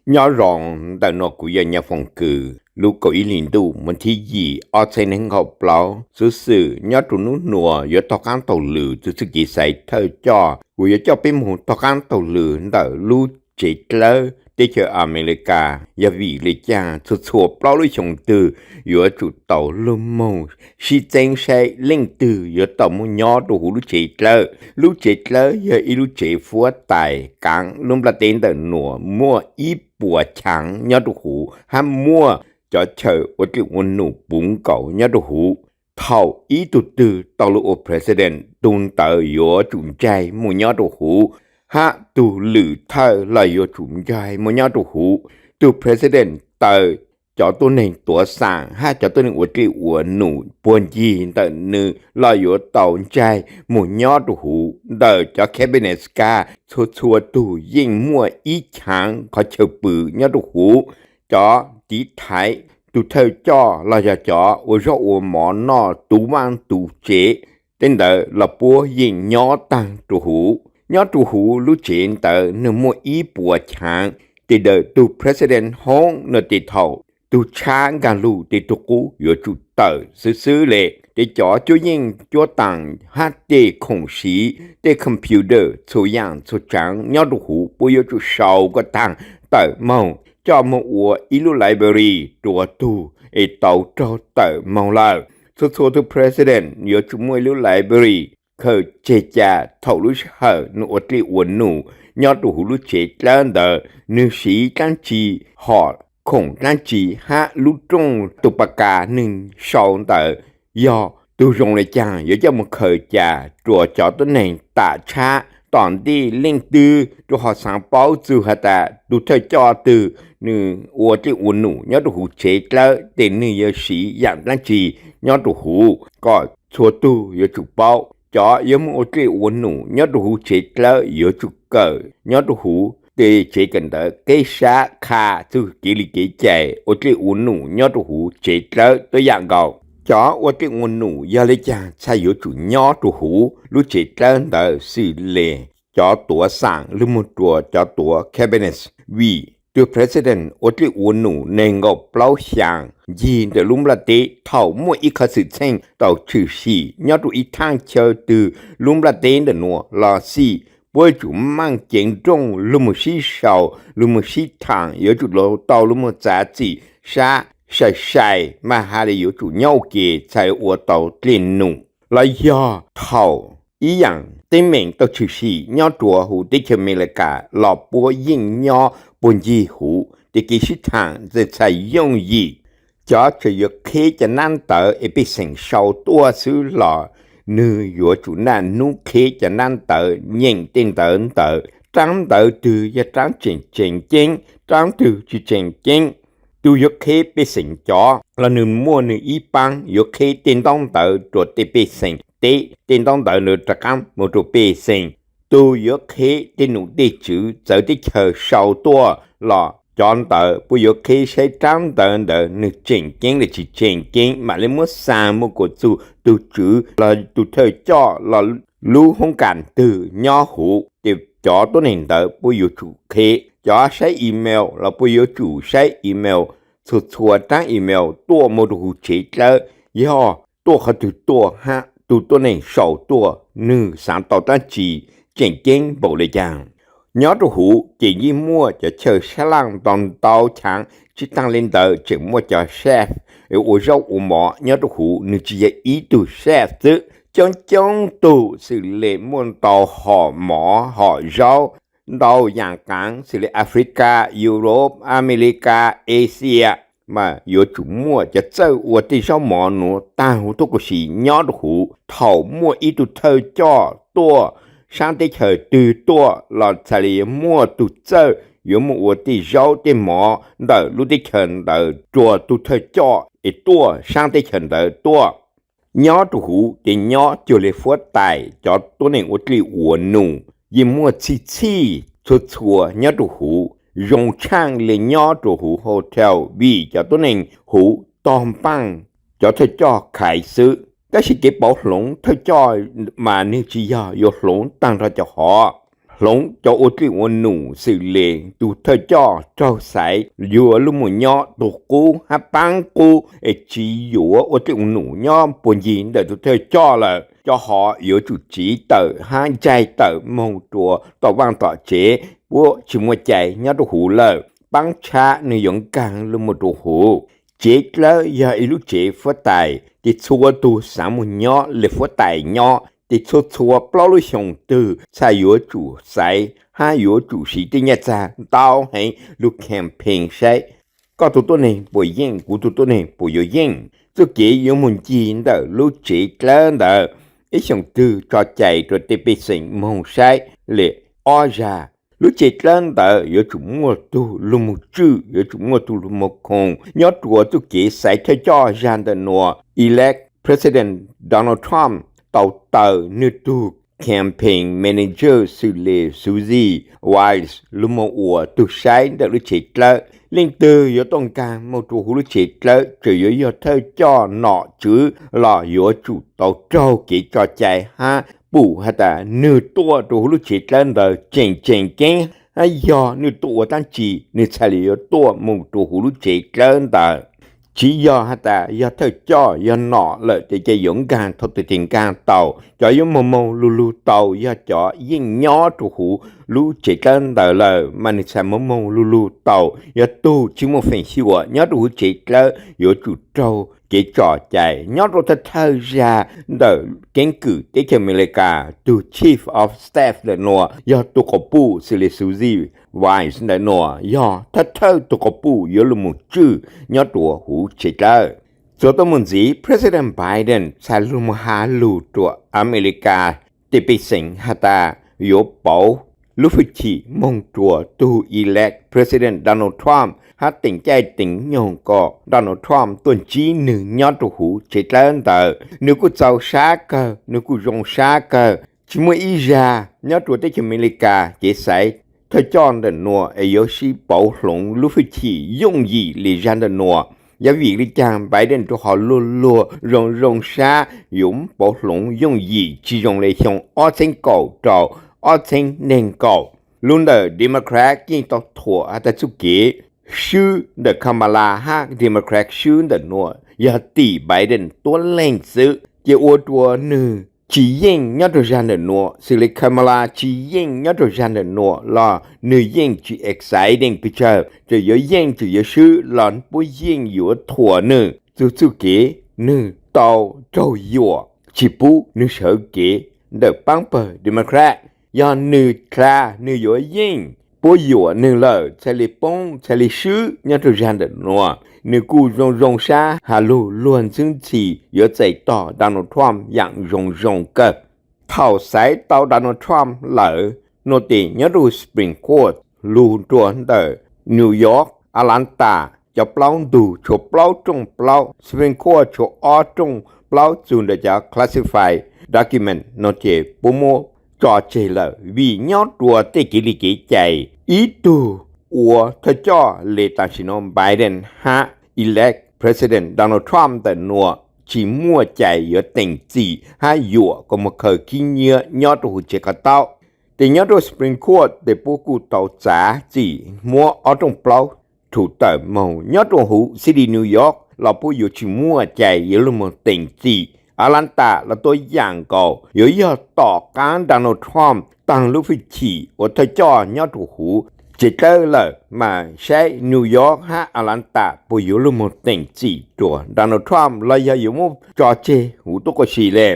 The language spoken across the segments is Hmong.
Nyob zoo, ntawm no kuv yog Nyiaj Foom Kws. Lub kaum ib hlis ntuj, mus thib yim ob txhiab nees nkaum plaub, xuv xwm nyob rua nub nuav yuav taug qaab taug lwm txug txuj kev xaiv thawj coj uas yuav coj peb moog taug qaab taug lwm ntawm lub tsev dlawb teb chaws Amelikas. Yog vim le caag txhua txhua plaub lub xyoo twg yuav tsum tau lug moog sib txeeb saib leej twg yuav tau moog nyob rua huv lub tsev dlawb. Lub tsev dlawb yog ib lub tsev fuab tais kaav lub nplaj teb ntawm nuav, muaj ib puas chaav nyob rua huv hab muaj cov chaw ua dlej ua num puv nkaus nyob rua huv. Thaum ib tug twg tau lug ua president, tug ntawd yuav tsum ncaig moog nyob rua huv, hab tug lwm thawj los yuav tsum ncaig moog nyob rua huv. Tug president taw cov tuab neeg tuav xaam hab cov tuab neeg ua dlej ua num puag ncig ntawm nwg los yuav tau ncaig moog nyob rua huv. Ntawm cov cabinet staff, txhua txhua tug yeej muaj ib chaav qhov chaw pw nyob rua huv. Cov tiv thaiv, tug thawj coj los yog cov ua zaub ua mov noj, tu vaaj tu tsev, tej ntawd los puab yeej nyob taag rua huv. Nyob rua huv lub tsev ntawd nwg muaj ib puas chaav. Tes dawm tug president hoob nwg tes thaum tug tshab nkaag lug tes tug qub yuav tsum tawm xwb xwb le. Tes cov cuab yeej cuab taam hab tej khoom siv, tej computer, txhua yaam txhua tsaav nyob rua huv puab yuav tsum sau kuas taag tawm moog coj moog ua ib lub library rua tug es tau raug tawm moog lawm. Txhua txhua tug president yuav tsum muaj ib lub library khaws tseg ca thaum lub sij hawm nwg ua dlej ua num nyob rua huv lub tsev dlawb ntawd, nwg siv dlaab tsi, hom khoom dlaab tsi hab lub rooj tu pas kas nwg sau ntawd yog tug zoo le caag yuav coj moog khaws ca rua cov tuab neeg tam tshab. Tom ntej leej twg rua ho xaav paub txug has tas tug thawj coj twg nwg ua dlej ua num nyob rua huv tsev dlawb tes nwg yuav siv yaam dlaab tsi nyob rua huv, kom txhua tug yuav tsum paub. Cov yuav moog ua dlej ua num nyob rua huv tsev dlawb yuav tsum kawm nyob rua huv tej tsev kawm ntawv, kev sab qha txug kev li kev cai ua dlej ua num nyob rua huv tsev dlawb tuab yaam nkaus. Cov ua dlej ua num yog le caag txhaj yuav tsum nyob rua huv lub tsev dlawb ntawd xws le cov tuav xaam lug moog rua cov tuav cabinet, vim tug president ua dlej ua num neeg nkaum plaub xyaa ncig ntawm lub nplaj teb. Thaum muaj ib qhov xwm txheej tau tshwm sim nyob rua ib thaaj chaw twg lub nplaj teb ntawm nuav los xij, puab yuav tsum maaj ceev nrooj lug moog sib sau, lug moog sib thaam, yuav tsum tau lug moog txav txim sab sai sai, mas has le yuav tsum nyob ua ke txhaj ua tau dlej num. Los yog thaum ib yaam teeb meem tau tshwm sim nyob rua huv teb chaws Amelikas los puab yeej nyob puag ncig huv tes kev sib thaam txhaj yooj yim. Cov tseem yuav qheb cov nab ntawv es pej xeem sau tuaj xwb los nwg yuav tsum naj nub qheb cov nab ntawv, nyeem tej ntawv ntawd, raab ntawv twg yog raab tseem tseem ceeb, raab twg tsi tseem ceeb. Tug yuav qheb pej xeem cov los nwg muaj nwg ib paab yuav qheb tej ntaub ntawv rua tej pej xeem teb, tej ntaub ntawv ntawd rov qaab moog rua pej xeem. Tug yuav qheb tej num tej tswv txawv teb chaws sau tuaj los cov ntawd puab yuav qheb saib raab ntawv ntawd nwg tseem ceeb los tsi tseem ceeb, mam le muab xaa muaj kuas txug tug tswv los tug thawj coj los lub hoob kas twg nyob huv tes cov tuab neeg ntawd puab yuav tsum qheb. Cov saib email los puab yuav tsum saib email, txhua txhua raab email tuaj moog rua huv tsev dlawb, yog tuaj qhov twg tuaj hab tug tuab neeg sau tuaj nwg xaav tau dlaab tsi, tseem ceeb npaum le caag. Nyob rua huv ces yeej muaj cov chaw sab laaj ntau ntau chaav. Tsi taag le ntawd tseem muaj cov chef ua zaub ua mov nyob rua huv, nwg tsi yog ib tug chef xwb, coob coob tug xws le muaj ntau hom mov hom zaub ntau yaam kaav xws le Africa, Europe, America, Asia, mas yuav tsum muaj cov txawj ua tej zaub mov nuav taag huv tuab kuj si nyob rua huv. Thaum muaj ib tug thawj coj tuaj saab teb chaws twg tuaj los txhaj le yuav muaj tug txawj yuav muaj ua tej zaub tej mov ntawm lub teb chaws ntawd rua tug thawj coj es tuaj saab teb chaws ntawd tuaj. Nyob rua huv ces nyob cuag le fuab tais, cov tuab neeg ua dlej ua num yeej muaj txhij txhij txhua txhua nyob rua huv. Zoo tshaaj le nyob rua huv hotel vim cov tuab neeg huv tog npaaj cov thawj coj khaiv xwb. Tab sis kev pauv hloov thawj coj mas nws tsis yog yuav hloov tag nrho cov hov, hloov cov ua dlej ua num xws li tus thawj coj raug xaiv yuav luag mus nyob tus qub hab paab qub es tsis yuav ua dlej ua num nyob puag ncig ntawm tus thawj coj lawm. Cov hov yuav tsum tsiv tawm hab ncaig tawm moog rua tom vaaj tom tsev, puab tsis muaj cai nyob rua huv lawm. Paab tshab nwg yuav nkaag luag mus rua huv. Tsev dlawb yog ib lub tsev fuab tais, ces txhua tug xaav mus nyob le fuab tais nyob, ces txhua txhua plaub lub xyoos twg txhaj yuav tsum xaiv hab yuav tsum siv tej nyaj txag ntau heev lug campaign saib koj tug tuab neeg puas yeej, kuv tug tuab neeg puas yuav yeej. Txuj kev yuav moog ncig ntawm lub tsev dlawb ntawd, ib xyoos twg tso cai rua tej pej xeem moog saib le ob zag. Lub tsev dlawb ntawd yuav tsum muaj tug luag moog tswj, yuav tsum muaj tug luag moog khoom nyob rua txuj kev xaiv thawj coj zag ntawm nuav. Elect President Donald Trump tau taw nwg tug campaign manager xws le Susie Wiles lug moog ua tug saib ntawm lub tsev dlawb. Leej twg yuav tuaj nkaag moog rua huv lub tsev dlawb, txawm yuav yog thawj coj nom tswv los yuav tsum tau raug kev tso cai hab pum has tas nwg tuaj rua huv lub tsev dlawb ntawd tseem tseem ceeb, hab yog nwg tuaj ua dlaab tsi nwg txhaj le yuav tuaj moog rua huv lub tsev dlawb ntawd. Tsis yog has tas yog thawj coj yog nom lawm ces ca yuav nkaag thaum twg ces nkaag tau. Cov yuav moog moog lug lug tau yog cov yeej nyob rua huv lub tsev dlawb ntawd lawm mas nwg txhaj moog moog lug lug tau. Yog tug tsis muaj feem xyuam nyob rua huv tsev dlawb yuav tsum raug kev tso cai. Nyob rua thawj thawj zag ntawm keeb kwm teb chaws Amelikas, tug chief of staff ntawm nuav yog tug quas puj xws le Susie Wiles ntawm nuav yog thawj thawj tug quas puj yuav lug moog tswj nyob rua huv tsev dlawb. Txuas tuab moog ntxiv, President Biden txhaj lug moog has lug rua Amelikas tej pej xeem has tas yuav pauv lub fwj chim moog rua tug elect President Donald Trump hab teem caij teem nyoog kom Donald Trump tuaj ntsib nwg nyob rua huv tsev dlawb ntawd. Nwg kuj txaus sab kawg, nwg kuj zoo sab kawg. Tsis muaj ib zag nyob rua teb chaws Amelikas kev xaiv thawj coj ntawm nuav es yuav sib pauv hloov lub fwj chim yooj yim le zag ntawm nuav. Yog vim le caag Biden rua qhov luag luag zoo zoo sab yuav pauv hloov yooj yim tsis zoo le xyoo ob txheeb kaum rau ob txheeb neeg kaum? Lub ntawm Democrat yeej tau thuam has tas txuj kev swb ntawm Kamala hab Democrat swb ntawm nuav yog tim Biden tuab leeg xwb, ces ua rua nwg tsis yeej nyob rua zag ntawm nuav, xws le Kamala tsis yeej nyob rua zag ntawm nuav los nwg yeej tsis exciting pes tsawg, txawm yuav yeej txawm yuav swb los puab yeej yuav thuam nwg. Txug txuj kev nwg tau raug yuam tsis pub nwg sawv kev ntawm paab pawg Democrat. Yog nwg dlha nwg yuav yeej, puab yuam nwg lawm txhaj le poob txhaj le swb nyob rua zag ntawm nuav. Nwg kuj zoo zoo sab has lug luag ntxwb ntxhi yuav txais tog Donald Trump yaam zoo zoo kawg. Thaum xaiv tau Donald Trump lawm, nuav tes nyob rua Supreme Court lug rua ntawm New York, Atlanta cov plaub ntug tshuav plaub rooj plaub, Supreme Court tshuav ob rooj plaub txug ntawm cov classified document nuav ces puab muab tso tseg lawm, vim nyob rua tej kev li kev cai ib tug ua thawj coj le tam sim nuav Biden hab elect President Donald Trump ntawm nuav tsis muaj cai yuav teem txim hab yuam kom moog khaws khib nyiab nyob rua huv tsev ko taub. Ces nyob rua Supreme Court tes puab kuj tau txav txim muab ob rooj plaub rhu tawm moog. Nyob rua huv city New York los puab yuav tsis muaj cai yuav lug moog teem txim. Atlanta los tuab yaam nkaus, yuav yog tom qaab Donald Trump taag lub fwj chim ua thawj coj nyob rua huv tsev dlawb lawm mas saib New York hab Atlanta puas yuav lug moog teem txim rua Donald Trump los yog yuav muab tso tseg huv tuab qua si le.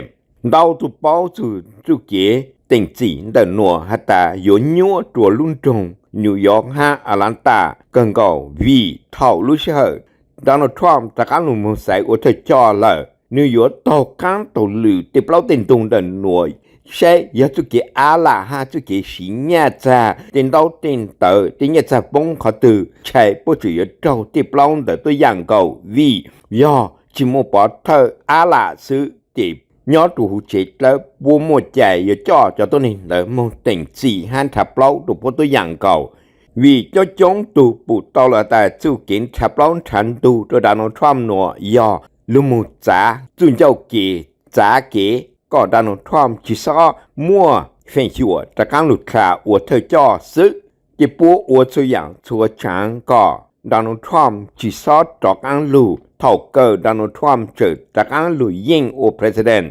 Ntau tug paub txug txuj kev teem txim ntawm nuav has tas yuav nyuab rua lub nroog New York hab Atlanta kawg nkaus, vim thaum lub sij hawm Donald Trump rov qaab lug moog xaiv ua thawj coj lawm, nwg yuav taug qaab taug lwm tej plaub tej ntug ntawm nuav, saib yog txuj kev ab lam hab txuj kev siv nyaj txag tej ntaub tej ntawv tej nyaj txag poob qhov twg ntshai puab tseem yuav raug tej plaub ntawd tuab yaam nkaus, vim yog tsis muaj pov thawj ab lam xwb ces nyob rua huv tsev dlawb puab muaj cai yuav coj cov tuab neeg ntawd moog teem txim hab nrhav plaub rua puab tuab yaam nkaus. Vim coob coob tug pum tau lawm tas txuj kev nrhav plaub nrhav ntug rua Donald Trump nuav yog lug moog txav txuj ncauj ke, txav kev kom Donald Trump tsi xob muaj feem xyuam rov qaab lug dlha ua thawj coj xwb. Ces puab ua txhua yaam txhua tshaav kom Donald Trump tsi xob rov qaab lug. Thaum kawg Donald Trump tseem rov qaab lug yeej ua president.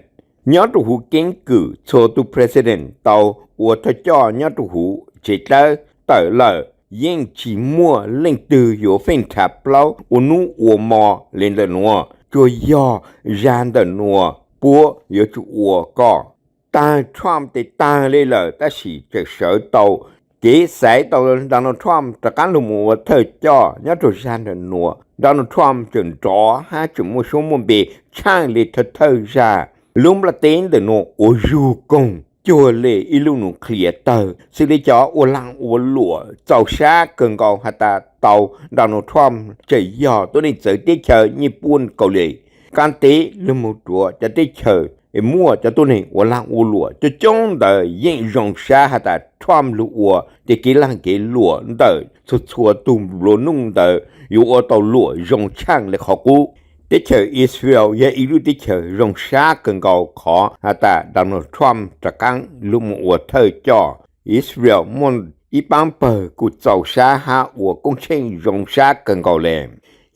Nyob rua huv keeb kwm txhua tug president tau ua thawj coj nyob rua huv tsev dlawb tawm lawm, yeej tsi muaj leej twg yuav feej nrhav plaub ua nub ua mo le ntawm nuav. Tsuas yog zag ntawm nuav puab yuav tsum ua kom taag Trump tes taag le lawm, tab sis tseem sawv tau kev xaiv tau Donald Trump rov qaab lug moog ua thawj coj nyob rua zag ntawm nuav. Donald Trump tseem nrov hab tseem muaj suab muaj npe tshaaj le thawj thawj zag. Lub nplaj teb ntawm nuav ua zug koog cuag le ib lub nuclear tawg, xws le cov ua laag ua luam txaus sab kawg nkaus has tas tau Donald Trump tseem yog tuab neeg txawv teb chaws nyiaj puab Kauslim. Qaab teb lug moog rua cov teb chaws muaj cov tuab neeg ua laag ua luam coob coob ntawd yeej zoo sab has tas Trump lug ua tej kev laag kev luam ntawm txhua txhua tug nplua nuj ntawd yuav ua tau luam zoo tshaaj le qhov qub. Teb chaws Israel yog ib lub teb chaws zoo sab kawg nkaus qhov has tas Donald Trump rov qaab lug moog ua thawj coj. Israel muaj ib paab pawg kuj txaus sab hab ua koob tsheej zoo sab kawg nkaus le.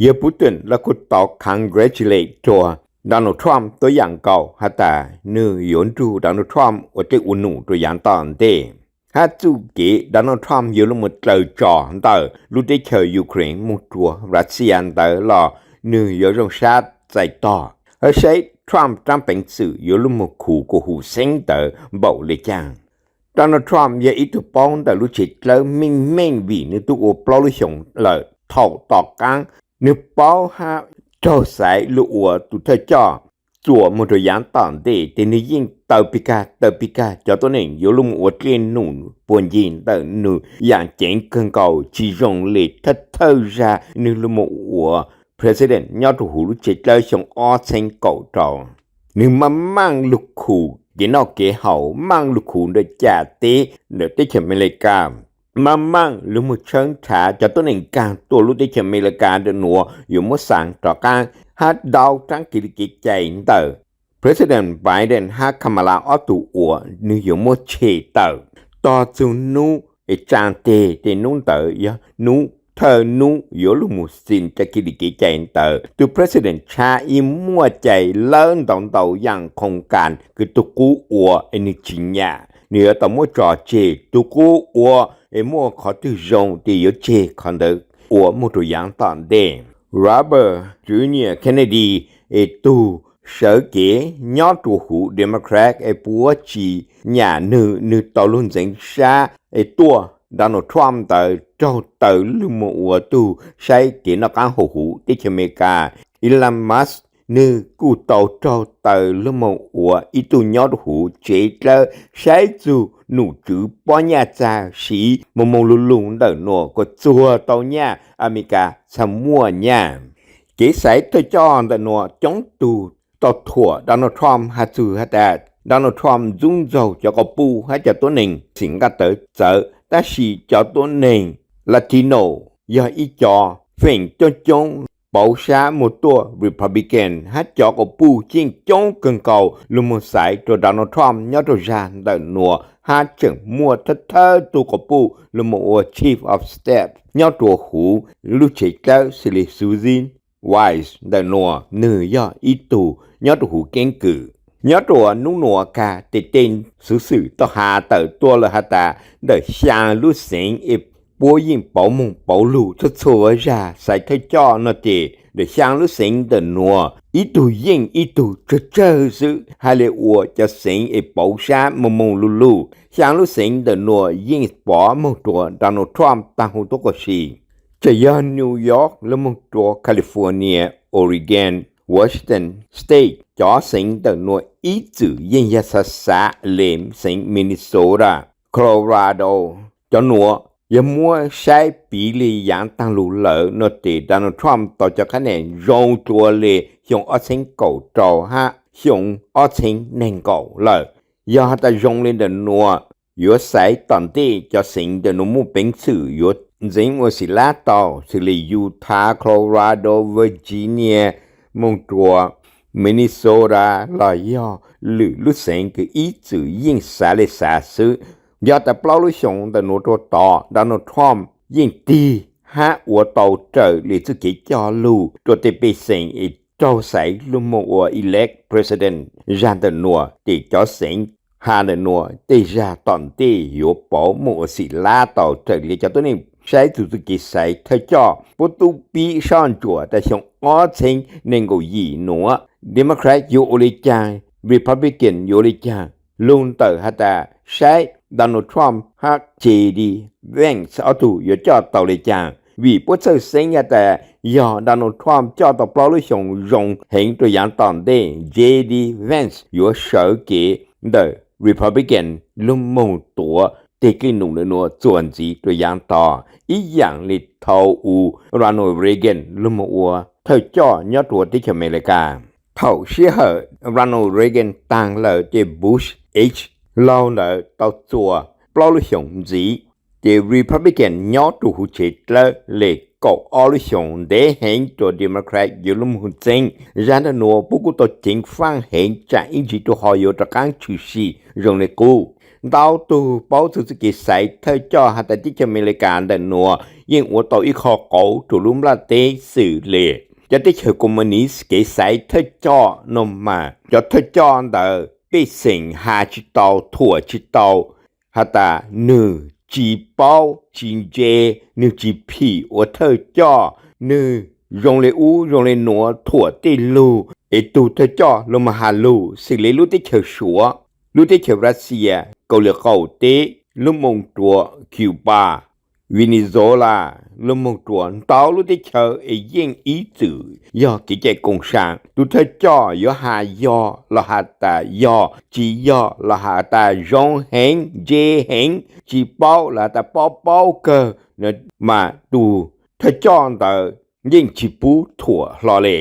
Yawg Putin los kuj tau congratulate rua Donald Trump tuab yaam nkaus has tas nwg yuav nrug Donald Trump ua dlej ua num rua yaav tom ntej. Hab txuj kev Donald Trump yuav lug moog dlaws tso ntawm lub teb chaws Ukraine moog rua Russia ntawd los nwg yuav zoo sab txais tog. Hab saib Trump raab peev xwm yuav lug moog khuv kuas huv xeeb ntawd npaum le caag. Donald Trump yog ib tug paub ntawm lub tsev dlawb meej meej vim nwg tub ua plaub lub xyoos lawm. Thaum tom qaab nwg paub hab raug xaiv lug ua tug thawj coj txuas moog rua yaav tom ntej tes nwg yeej taw pig kag taw pig kag cov tuab neeg yuav lug moog ua dlej num puag ncig ntawm nwg yaam ceev kawg nkaus tsi zoo le thawj thawj zag nwg lug moog ua president nyob rua huv lub tsev dlawb xyoo ob txheeb kaum rau. Nwg maaj maaj lug khuv kev noj kev haus, maaj lug khuv ntawm cam teb ntawm teb chaws Amelikas, maaj maaj lug moog tshawb nrhav cov tuab neeg nkaag tuaj lub teb chaws Amelikas ntawm nuav yuav muab xaav rov qaab hab dau raab kev li kev cai ntawm President Biden hab Kamala ob tug uas nwg yuav muab tshem tawm. Tog txug nub es tsaa teg, tej nub ntawd yog nub thawj nub yuav lug moog xim cov kev li kev cai ntawd. Tug president tshab ib muaj cai lawb ntau ntau yaam khoos kas kws tug qub ua es nwg tsi nyam, nwg yuav tau muab tso tseg. Tug qub ua es muaj qhov twg zoo tes yuav tseg qhov ntawd ua moog rua yaav tom ntej. Robert Junior Kennedy es tug sawv kev nyob rua huv Democrat es puab tsi nyam nwg, nwg tau lug ntxeev sab es tuaj. Donald Trump ntawd raug taw lug moog ua tug saib kev noj qaab haus huv teb chaws Amelikas. Elon Musk nwg kuj tau raug taw lug moog ua ib tug nyob rua huv tsev dlawb saib txug num tswv pob nyaj txag siv moog moog lug lug ntawm nuav kuas txuag tau nyaj Amelikas txhaj muaj nyaj. Kev xaiv thawj coj ntawm nuav coob tug tau thuam Donald Trump has txug has tas Donald Trump ntxub ntxaug cov quas puj hab cov tuab neeg xeem nqaj tawv txawv, tab sis cov tuab neeg Latino yog ib co feem coob coob pauv sab moog tuaj Republican hab cov quas puj yeej coob kawg nkaus lug moog xaiv rua Donald Trump nyob rua zag ntawm nuav hab tseem muaj thawj thawj tug quas puj lug moog ua Chief of Staff nyob rua huv lub tsev dlawb xws le Susan Rice ntawm nuav, nwg yog ib tug nyob rua huv keeb kwm. Nyob rua nub nuav kag tes tej xuv xwm tau has tawm tuaj lawm has tas ntawm xyaa lub xeev es puab yeej pauv moog pauv lug txhua txhua zag xaiv thawj coj no tes ntawm xyaa lub xeev ntawm nuav ib tug yeej ib tug tsawg tsawg xwb, hab le ua cov xeev es pauv sab moog moog lug lug. Xyaa lub xeev ntawm nuav yeej pov moog rua Donald Trump taag hu tuab qaug si. Tseem yog New York lug moog rua California, Oregon, Washington State, cov xeev ntawm nuav ib txwm yeej yog xav xav le xeev Minnesota, Colorado. Cov nuav yog muab saib piv le yaav taag lug lawm no tes Donald Trump tau cov qhab nam zoo dlua le xyoo ob txheeb kaum rau hab xyoo ob txheeb neeg nkaum lawm. Yog has tas zoo le ntawm nuav, yuav xaiv tom ntej cov xeev ntawm nuav muaj peev xwm yuav ntxeev ua xim lab tau xws le Utah, Colorado, Virginia, moog rua Minnesota los yog lwm lub xeev kws ib txwm yeej xav le xav xwb. Yog tas plaub lub xyoos ntawm nuav rua tod, Donald Trump yeej tig hab ua tau raws le txuj kev coj lug rua tej pej xeem es raug xaiv lug moog ua elect president zag ntawm nuav, tes cov xeev has ntawm nuav tej zag tom ntej yuav pauv moog ua xim lab tau raws le cov tuab neeg saib txug txuj kev xaiv thawj coj puab tub pib soj ntsuam tas xyoo ob txheeb neeg nkaum yim nuav, Democrat yuav ua le caag, Republican yuav ua le caag. Lug ntawm has tas saib Donald Trump hab J D Vance ob tug yuav coj tau le caag, vim puab txhawj xeeb has tas yog Donald Trump coj tau plaub lub xyoos zoo heev rua yaav tom ntej, J D Vance yuav sawv kev ntawm Republican lug moog tuav tej kev num ntawm nuav txuas ntxiv rua yaav tod, ib yaam le thaus u Ronald Reagan lug moog ua thawj coj nyob rua teb chaws Amelikas. Thaum sij hawm Ronald Reagan taag lawm, ces Bush H laug ntawd tau txuas plaub lub xyoos ntxiv, ces Republican nyob rua huv tsev dlawb le kaum ob lub xyoos, ntev heev rua Democrat yuav lug moog txeeb. Zag ntawm nuav puab kuj tau ceev faaj heev, tsaam ib ntsis rua ho yuav rov qaab tshwm sim zoo le qub. Ntau tug paub txug txuj kev xaiv thawj coj has tas teb chaws Amelikas ntawm nuav yeej ua tau ib qho qauv rua lub nplaj teb xwm le cov teb chaws komunis kev xaiv thawj coj nuav mas cov thawj coj ntawd pej xeem has tsi tau, thuam tsi tau, has tas nwg tsi paub tsi ntse, nwg tsi phim ua thawj coj, nwg zoo le ub zoo le nuav, thuam tej lug es tug thawj coj lug moog has lug xwm le lub teb chaws Suav, lub teb chaws Russia, Kauslim Qaum Teb, lub moog rua Cuba, Venezuela, lub moog rua ntau lub teb chaws es yeej ib txwm yog kev cai koom saam. Tug thawj coj yuav has yog los has tas yog, tsi yog los has tas zoo heev, ntse heev, tsi paub los has tas paub paub kawg, mas tug thawj coj ntawd yeej tsi pub thuam hlo le.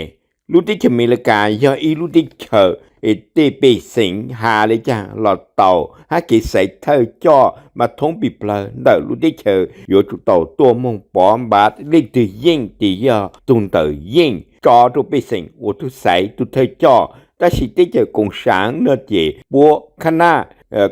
Lub teb chaws Amelikas yog ib lub teb chaws es tej pej xeem has le caag los tau, hab kev xaiv thawj coj mas thoob pis plawg ntawm lub teb chaws yuav tsum tau tuaj moog pov npav leej twg yeej, tes yog tug ntawd yeej tso rua pej xeem ua tug xaiv tug thawj coj. Tab sis teb chaws koom saam no ces puab khab naj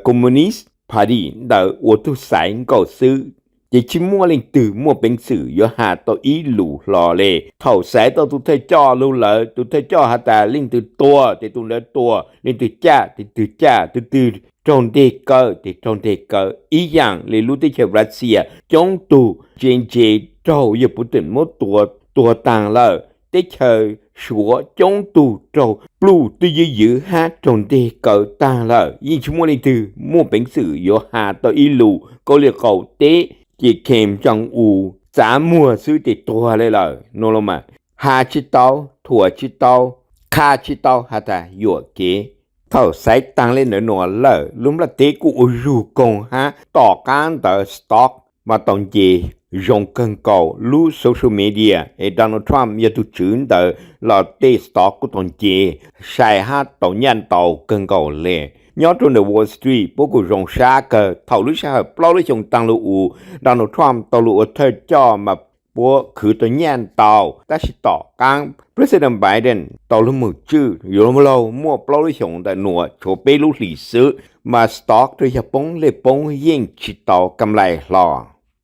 Communist Party ntawd ua tug xaiv nkaus xwb, ces tsi muaj leej twg muaj peev xwm yuav has tau ib lus hlo le. Thaum xaiv tau tug thawj coj lug lawm, tug thawj coj has tas leej twg tuag tes tug ntawd tuag, leej twg caj tes tug caj, tug twg raug nteg kaw tes raug nteg kaw. Ib yaam le lub teb chaws Russia coob tug ntse ntse raug yawg Putin muab tua tuag taag lawm. Teb chaws Suav coob tug raug pluj twj ywm ywv hab raug nteg kaw taag lawm, yeej tsi muaj leej twg muaj peev xwm yuav has tau ib lus. Kauslim Qaum Teb ces Kim Jong-un txav muag xwb tes tuag le lawm no los mas has tsi tau, thuam tsi tau, qha tsi tau has tas yuam kev. Thaum xaiv taag le ntawd nuav lawm, lub nplaj teb kuj ua zug koog hab tom qaab ntawd stock mas tau nce zoo kawg nkaus. Lub social media es Donald Trump yog tug tswv ntawd los tej stock kuj tau nce sai hab tau nyaj ntau kawg nkaus le. Nyob rua ntawm Wall Street puab kuj zoo sab kawg. Thaum lub sij hawm plaub lub xyoo taag lug u, Donald Trump tau lug ua thawj coj mas puab khwv tau nyaj ntau, tab sis tom qaab President Biden tau lug moog tswj yuav laug muaj plaub lub xyoos ntawm nuav tshuav peb lub hlis xwb, mas stock rua yog poob lej poob yeej tsi tau kam lais hlo.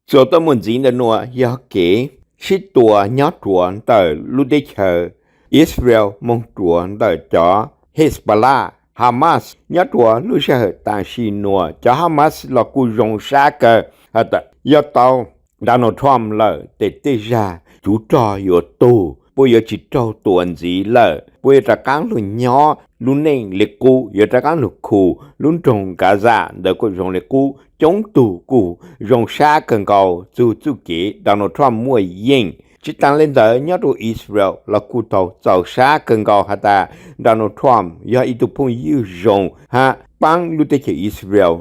Txuas tuaj mus ntxiv ntawm nuav yog kev sib tua nyob rua ntawm lub teb chaws Israel moog rua ntawm cov Hezbollah, Hamas. Nyob rua lub sij hawm tam sim nuav cov Hamas los kuj zoo sab kawg has tas yog tau Donald Trump lawm tes tej zag tsuv rog yuav tug, puab yuav tsi raug tua ntxiv lawm, puab yuav rov qaab lug nyob lub neej le qub, yuav rov qaab lug khu lub nroog Gaza ntawd kuj zoo le qub. Coob tug kuj zoo sab kawg nkaus txug txuj kev Donald Trump muaj yeej. Tsi taag le ntawd nyob rua Israel los kuj tau txaus sab kawg nkaus has tas Donald Trump yog ib tug phooj ywg zoo hab paab lub teb chaws Israel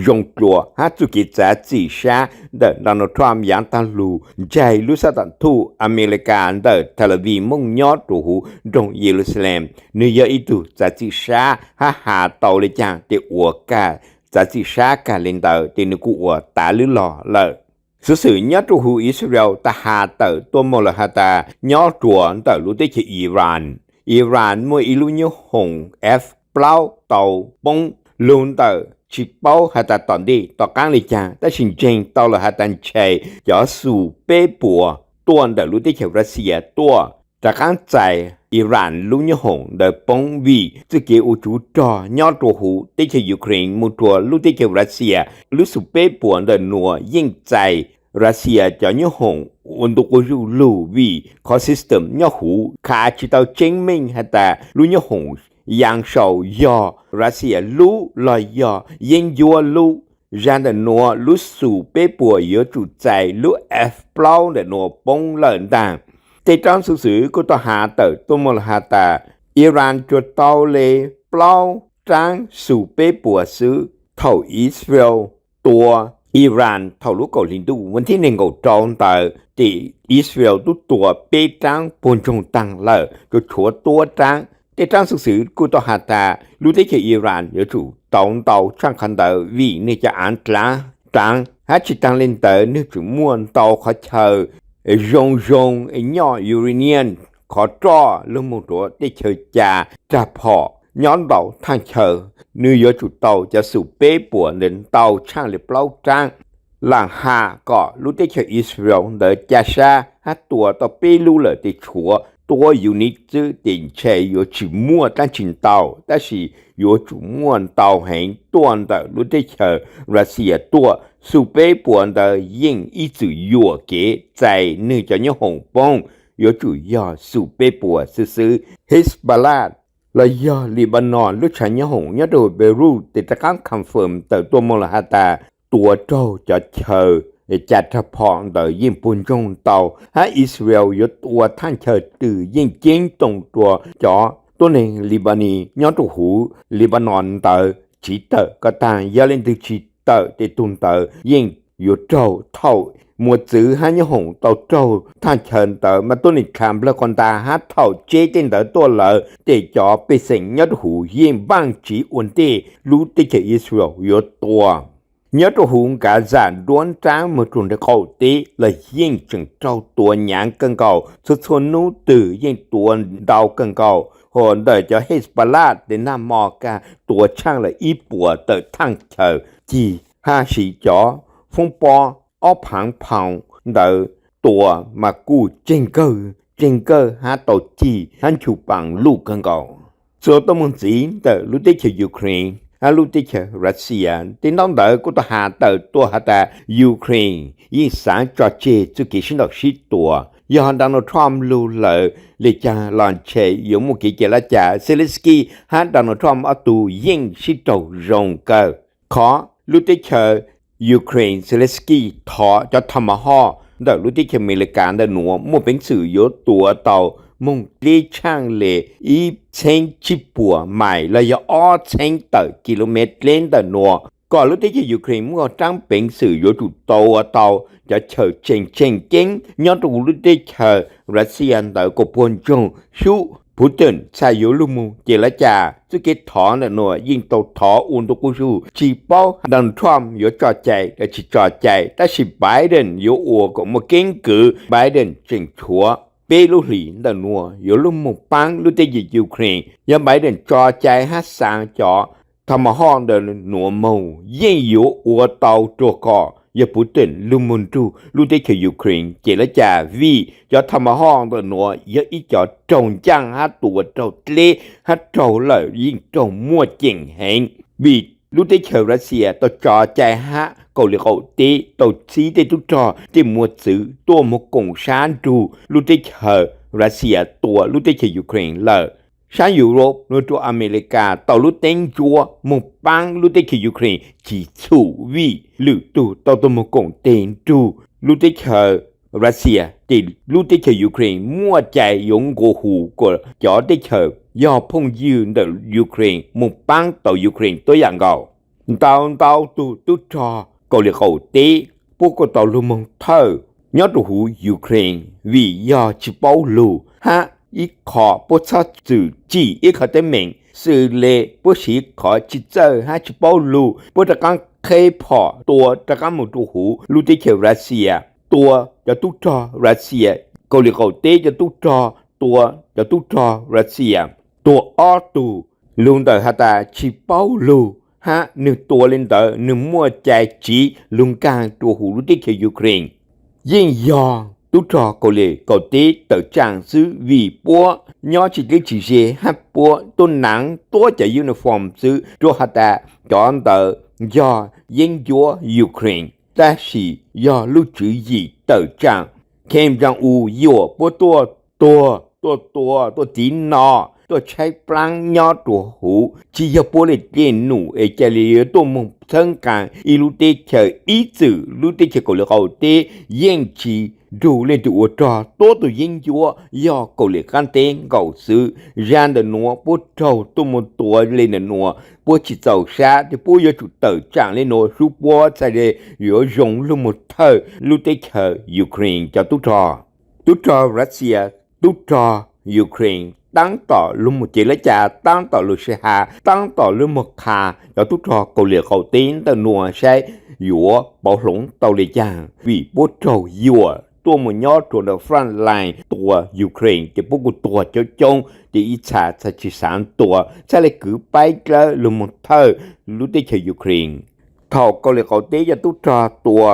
zoo dlua, hab txuj kev txav txim sab ntawm Donald Trump yaav taag lug ntsais lub xab tam thuj Amelikas ntawm Tel Aviv mooj nyob rua huv nroog Yelusalem. Nwg yog ib tug txav txim sab hab has tau le caag tes ua kag txav txim sab kag le ntawd tes nwg kuj ua tav lwb log lawm. Xuv xwm nyob rua huv Israel tas has tawm tuaj moog lawm has tas nyob rua ntawm lub teb chaws Iran Iran muaj ib lub nyoob hoom F plaub tau poob, lug ntawm tsis paub has tas tom ntej tom qaab le caag, tab sis ntseeg tau lawm has tas ntshe cov xum peb puas tuaj ntawm lub teb chaws Russia tuaj rov qaab txais Iran lub nyoob hoom ntawd poob vim txuj kev ua tsov rog nyob rua huv teb chaws Ukraine moog rua lub teb chaws Russia. Lub xum peb puas ntawm nuav yeej txais Russia cov nyoob hoom ua ntu quas zuj lug vim qhov system nyob huv khav tsis tau tseeb meej has tas lub nyoob hoom yaa sau yog Russia lub los yog yeeb ncuab lub. Zag ntawm nuav lub xum peb puas yuav tsum txais lub F plaub ntawm nuav poob lawm ntaag. Tej raav xov xwm kuj tau has tawm tuaj moog has tas Iran tsuas tau le plaub raav xum peb puas xwb. Thaum Israel tua Iran thaum lub kaum hli ntuj vas thib neeg nkaum rau ntawd tes Israel tub tua peb raav puag ntsoog taag lawm, tsuas tshuav tuab raav. Tej raav xov xwm kuj tau has tas lub teb chaws Iran yuav tsum tau ntau tshaaj qhov ntawd vim nwg cov aav dlaav dlaav hab tsis taag le ntawd nwg tseem muaj ntau qhov chaw zoo zoo nyoj uranium, qhov roj lug moog rua teb chaws ca rag phom nyob ntau thaaj chaw. Nwg yuav tsum tau cov xum peb puas ntawd ntau tshaaj le plaub raav. Laam has kom lub teb chaws Israel ntawd ca sab hab tua tau peb lub lawm tes tshuav tuab unit xwb tes ntshe yuav tsis muaj dlaab tsi ntau, tab sis yuav tsum muaj ntau heev tuaj ntawm lub teb chaws Russia tuaj. Xum peb puas ntawd yeej ib txwm yuam kev txais nwg cov nyoob hoom poob, yuav tsum yog xum peb puas xwb xwb. Hezbollah los yog Lebanon lub tshav nyoob hoom nyob rua Beirut tes rov qaab confirm tawm tuaj moog lawm has tas tua raug cov chaw ca rag phom ntawd yeej puag ntsoog ntau, hab Israel yuav tua thaaj chaw twg yeej ceeb toom rua cov tuab neeg Lebanese nyob rua huv Lebanon ntawd tsiv tawm kom taag. Yog leej twg tsis tawm tes tug ntawd yeej yuav raug thaum mos txwv hab nyoob hoom tau raug thaaj chaw ntawd mas tuab neeg dlha nplawg quas ntaag hab thaum tseb tej ntawd tuaj lawm tes cov pej xeem nyob rua huv yeej vaaj tsiv ua ntej lub teb chaws Israel yuav tua. Nyob rua huv Gaza nruab nraab moog rua nrug qaum teb los yeej tseem raug tua nyaav kawg nkaus, txhua txhua nub twg yeej tua ntau kawg nkaus. Hos ntawm cov Hezbollah tes nag mo kag tua tshaaj lawm ib puas tawm thaaj chaw cig hab siv cov foob pob ob phaav phaus ntawd tua mas kuj tseeg kawg tseeg kawg hab tau cig hab nchu paas luj kawg nkaus. Txuas tuaj moog ntxiv ntawm lub teb chaws Ukraine hab lub teb chaws Russia, teb ntaub ntawv kuj tau has tawm tuaj has tas Ukraine yeej xaav tso tseg txuj kev sib ntaus sib tua. Yog Donald Trump lug lawm le caag los ntshe yuav muaj kev ca lab ca. Zelensky hab Donald Trump ob tug yeej sib raug zoo kawg. Qhov lub teb chaws Ukraine Zelensky thov cov Tomahawk ntawm lub teb chaws Amelikas ntawm nuav muaj peev xwm yuav tua tau moog dleb tshaaj le ib txheeb tsib puas mais los yog ob txheeb tawm kilomev dleb ntawm nuav, kom lub teb chaws Ukraine muaj raab peev xwm yuav tsum tua tau cov chaw tseem tseem ceeb nyob rua lub teb chaws Russia ntawd kom puag ntsoog xub. Putin txhaj yuav lug moog ca lab ca. Txuj kev thov ntawm nuav yeej tau thov ua ntu quas zug, tsis paub Donald Trump yuav tso cai los tsis tso cai, tab sis Biden yuav ua kom muaj keeb kwm. Biden tseem tshuav peb lub hlis ntawm nuav yuav lug moog paab lub teb chaws Ukraine. Yog Biden tso cai hab xaa cov Tomahawk ntawm nuav moog yeej yuav ua tau rua kom yog Putin lug moog nrug lub teb chaws Ukraine ca lab ca, vim cov Tomahawk ntawm nuav yog ib cov raug ncaaj hab tua raug dleb hab raug lawm yeej raug muaj ceem heev. Vim lub teb chaws Russia tau tso cai hab Kauslim Qaum Teb tau txib tej tub rog tej mos txwv tuaj moog koom sab nrug lub teb chaws Russia tua lub teb chaws Ukraine lawm. Sab Europe nrug rua Amelikas tau lub teeb ntsuab moog paab lub teb chaws Ukraine tsis txhum vim lwm tug tau tuaj moog koom teg nrug lub teb chaws Russia, ces lub teb chaws Ukraine muaj cai yuav nqua hu kom cov teb chaws yog phooj ywg ntawm Ukraine moog paab tau Ukraine tuab yaam nkaus. Ntau ntau tug tub rog Kauslim Qaum Teb puab kuj tau lug moog thawj nyob rua huv Ukraine vim yog tsis paub lug hab ib qho puab txhob txwm tsim ib qho teeb meem xws le puab siv qhov tsis txawj hab tsis paub lug, puab rov qaab qheb phom tua rov qaab moog rua huv lub teb chaws Russia, tua cov tub rog Russia, Kauslim Qaum Teb cov tub rog tua cov tub rog Russia, tua ob tug, lug ntawm has tas tsis paub lug hab nwg tua le ntawd nwg muaj cai tsiv lug nkaag rua huv lub teb chaws Ukraine. Yeej yog tub rog Kauslim Kaum Teb tawm tsaam xwb vim puab nyob tsis dleb tsis ze hab puab tuab naav tuab cov uniform xwb rua has tas cov ntawd yog yeeb ncuab Ukraine, tab sis yog lub tswv yim tawm tsaam. Kim Jong-un yuam puab tuaj tuag, tuaj tua, tuaj tiv no, tuaj tshaib plaab nyob rua huv, tsis yog puab le dlej num es ca le yuav tuaj moog txhawb nqaa ib lub teb chaws ib txwm lub teb chaws Kauslim Kaum Teb yeej tsis nrug leej twg ua rog, tuab tug yeeb ncuab yog Kauslim qaab teb nkaus xwb. Zag ntawm nuav puab raug tuaj moog tua le ntawm nuav puab tsis txaus sab, tes puab yuav tsum tawm tsaam le nuav sub puab txhaj le yuav zoo lug moog thawj lub teb chaws Ukraine cov tub rog. Tub rog Russia, tub rog Ukraine, taab tom lug moog cev lab ca, taab tom lug sib has, taab tom lug moog qha cov tub rog Kauslim Kaum Teb ntawm nuav saib yuav pauv hloov tau le caag, vim puab raug yuam tuaj moog nyob rua ntawm front line tua Ukraine tes puab kuj tuag coob coob, tes ib txha txhaj tsis xaav tua, txhaj le kwv paib dlawb lug moog thawj lub teb chaws Ukraine. Thaum Kauslim Kaum Teb cov tub rog tua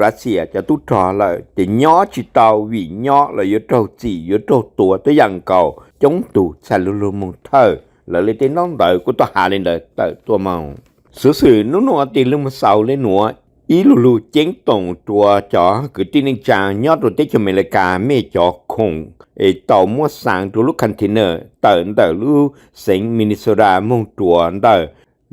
Russia cov tub rog lawm tes nyob tsis tau vim nyob los yuav raug txim yuav raug tua tuab yaam nkaus, coob tug txhaj lug lug moog thawj, lawv le tej ntaub ntawv kuj tuaj has le ntawd tawm tuaj moog. Xuv xwm nub nuav tes lug moog xaus le nuav, ib lug lug ceeb toom rua cov kwv tij neej tsaa nyob rua teb chaws Amelikas, mej cov khoom es tau muab xaa rua lub container tawm ntawm lub xeev Minnesota moog rua ntawm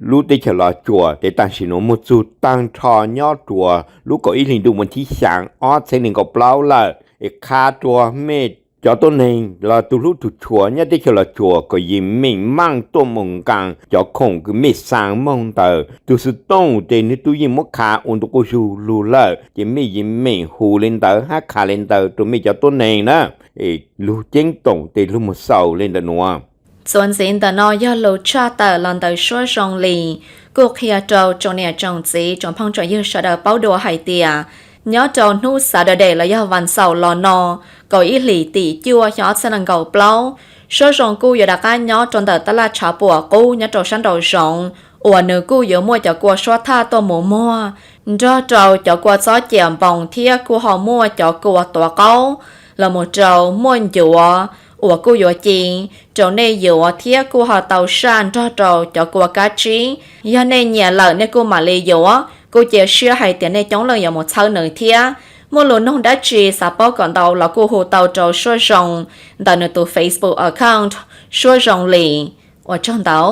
lub teb chaws Los Tsuas, tes tam sim nuav moog txug taag nrho nyob rua lub kaum ib hli ntuj moos thib xyaa ob txheeb neeg nkaum plaub lawm. Es qha rua mej cov tuab neeg los tug hlub tug tshua nyob teb chaws Los Tsuas kom yeej meem maaj tuaj moog nqaa cov khoom kws mej xaa moog ntawd. Tug xwm tooj tes nwg tub yeej muab qha ua ntu quas zug lug lawm, ces mej yeej meem hu le ntawd hab qha le ntawd rua mej cov tuab neeg na. Es lug ceeb toom tes lug moog xaus le ntawm nuav. Txuas ntxiv ntawm no yog lug tshaj tawm los ntawm Suab Zoo Lis, kuj qhia rua tsoom niam tsoom txiv tsoom phooj tsoom ywg sawv daws paub dua hais tias nyob rua hnub Saturday los yog vas xaum los no, kaum ib hlis tim cuaj xyoo ob txheeb neeg nkaum plaub, Suab Zoo kuj yuav rov qab nyob rua ntawm tab laj tshav puam qub nyob rua sab nraum zoov uas nws kuj yuav muaj cov kua suab thaj tuaj mus muag nrog rua cov kua txob ciam npoos thiab kuj ho muaj cov kua tuav qaub los mus rua muaj ncuav uas kuj yuav ci rua nej yuav thiab kuj ho tau saj nrog rua cov kua kab tsib. Yog nej nyiam lawm nej kuj mam li yuav, kuj cia siab hais tias nej coob leej yuav mus txhawb nws thiab. Muaj lug noog dab tsi xav paub kom ntau los kuj hu tau rua Suab Zoo ntawm nws tus Facebook account Suab Zoo Lis. Ua tsaug ntau.